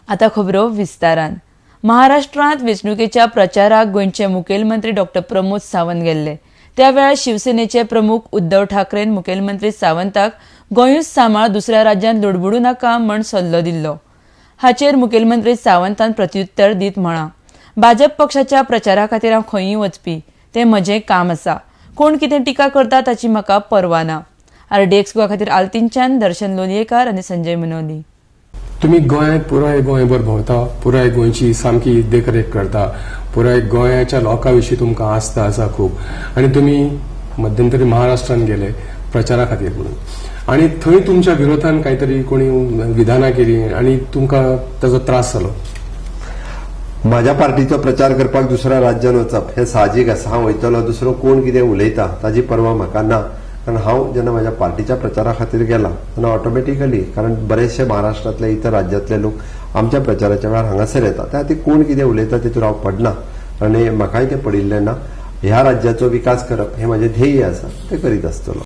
आतां खबरो विस्तारान. महाराष्ट्रांत वेंचणुकेच्या प्रचाराक गोंयचे मुखेलमंत्री डॉक्टर प्रमोद सावंत गेल्ले. त्या वेळार शिवसेनेचे प्रमुख उद्धव ठाकरेन मुखेलमंत्री सावंताक गोंयूच सांबाळ, दुसऱ्या राज्यांत लुडबुडू नाका म्हण सल्लो दिल्लो. हाचेर मुखेलमंत्री सावंतान प्रत्युत्तर दीत म्हळां, भाजप पक्षाच्या प्रचारा खातीर हांव खंयूय वचपी, तें म्हजें काम आसा. कोण कितें टिका करता ताची म्हाका पर्वा ना. आरडीएक्स गोवा खातीर आल्तीनच्यान दर्शन लोलयेकार आनी संजय मुनोली. तुमी गोंयांत पुराय गोंयभर भोंवता, पुराय गोंयची सामकी देखरेख करता, पुराय गोंयाच्या लोकां विशीं तुमकां आस्था आसा खूब आनी तुमी मध्यंतरी महाराष्ट्रान गेले प्रचारा खातीर म्हणून आनी थंय तुमच्या विरोधान कांयतरी कोणी विधानां केली आनी तुमकां ताजो त्रास जालो. म्हाज्या पार्टीचो प्रचार करपाक दुसऱ्या राज्यान वचप हें साहजीक आसा. हांव वयतलो. दुसरो कोण कितें उलयता ताजी पर्वा म्हाका ना, कारण हांव जेन्ना म्हाज्या पार्टीच्या प्रचारा खातीर गेला तेन्ना ऑटोमॅटिकली, कारण बरेचशे महाराष्ट्रांतले, इतर राज्यांतले लोक आमच्या प्रचाराच्या वेळार हांगासर येता. त्या खातीर कोण कितें उलयता तितून हांव पडना आनी म्हाकाय तें पडिल्लें ना. ह्या राज्याचो विकास करप हें म्हाजें ध्येय आसा, तें करीत आसतलो.